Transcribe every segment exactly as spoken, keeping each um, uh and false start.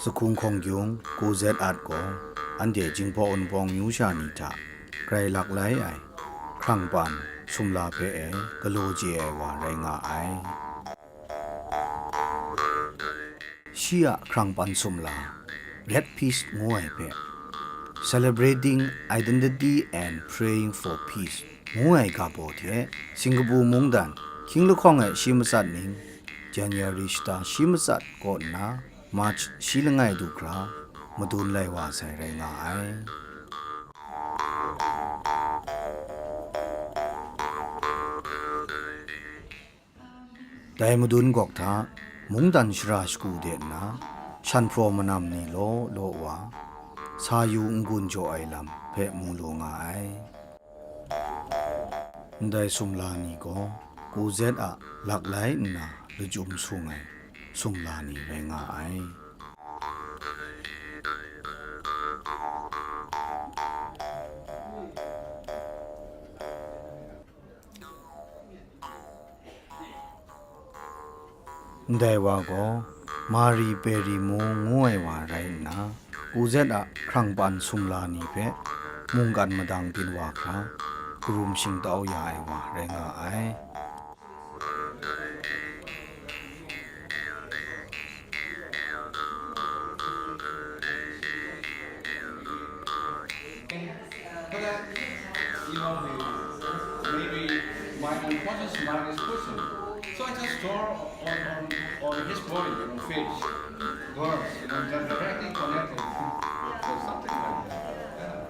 Sahkung hkawng-gyung Ku Zet At gaw anhte Jinghpaw Wunpawng myu sha ni hta grai lak lai ai hkrang pan sumla hpe e galaw chye ai wa rai nga ai. Shi a hkrang pan sumla, Red Peace ngu ai hpe, Celebrating Identity and Praying for Peace ngu ai ga baw hte, Singapore mungdan hkying lahkawng e shi matsat ning, January shata shi matsat kaw nna March shi langai du hkra madun lai wa sai rai nga ai. Dai madun gawk hta, mungdan shara shagu de nna, shan hpraw manam ni law law wa, sa yu n-gun jaw ai lam hpe mu lu nga ai. Ndai sumla ni gaw Ku Zet At lak lai nna lachyum sung ai sumla ni rai nga ai. Ndai wa gaw Mari Peri Mu ngu ai wa rai nna, Ku Zet At hkrang pan sumla ni hpe mungkan madang byin wa hkra, karum shingtau ya ai wa rai nga ai. Maybe my unconscious mind is pushing. So I just draw on, on, on his body, on face. Girls, you know, they're directly connected. So something like that. Yeah.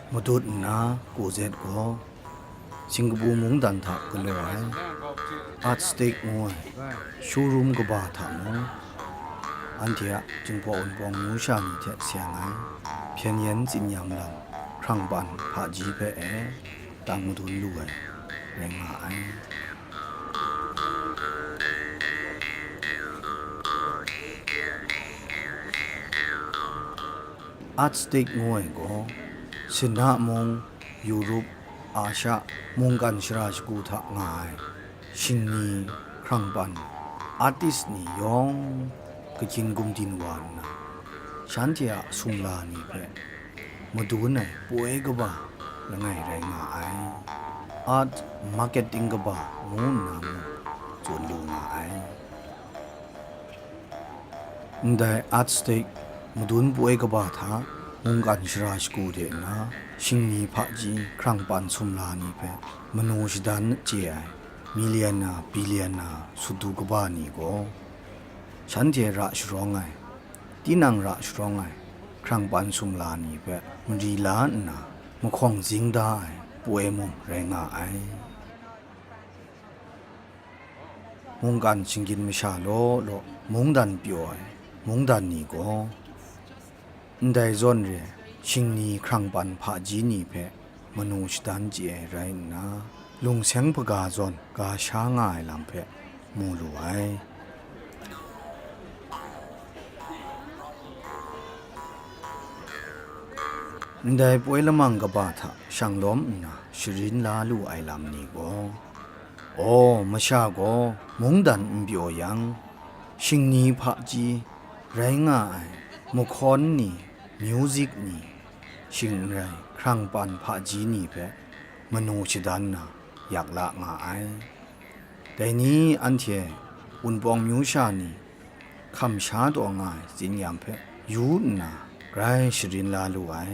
Madut nna, Ku Zet gaw Singapore mungdan hta galaw ai Art Stage ngu ai showroom kaba hta mung, anhte a Jinghpaw Wunpawng myu sha ni hte seng ai hpyen yen tsin yam lam hkrang pan hpaji hpe e tang madun lu ai rai nga ai. Art Stage ngu ai gaw, China mung, Europe, Asia, mungkan shara shagu hta nga ai shingni hkrang pan artist ni yawng kahkyin gumdin wa nna, shanhte a sumla ni hpe madun ai poi kaba langai rai nga ai. Art marketing kaba ngu nna mung tsun lu nga ai. Ndai Art Stage madun poi kaba hta mungkan shara shagu de nna, shingni hpaji hkrang pan sumla ni hpe manu shadan chye ai millionaire, billionaire sut du kaba ni gaw, shanhte ra sharawng ai, tinang ra sharawng ai hkrang pan sumla ni hpe mari la nna, mahkawng zing da ai poi mung rai nga ai. Mungkan shinggyim masha law law mungdan pyaw ai mungdan ni gaw, ndai zawn re ai shingni hkrang pan hpaji ni hpe manu shadan chye ai rai nna, lungseng hpaga zawn ga sha nga ai lam hpe mu lu ai. Ndai poi lamang kaba hta shang lawm nna sharin la lu ai lam ni gaw, aw, masha gaw mungdan n pyaw yang, shingni hpaji rai nga ai mahkawn ni, music ni, shing n rai hkrang pan hpaji ni hpe manu shadan na yak la nga ai. Dai ni anhte Wunpawng myu sha ni hkam sha taw nga ai tsin-yam hpe yu nna grai sharin la lu ai.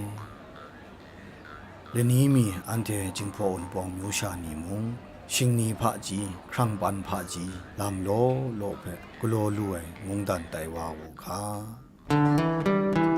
Lani mi anhte Jinghpaw Wunpawng myu sha ni mung, shingni hpaji, hkrang pan hpaji, lam law law hpe galaw lu ai mungdan tai wa u ga.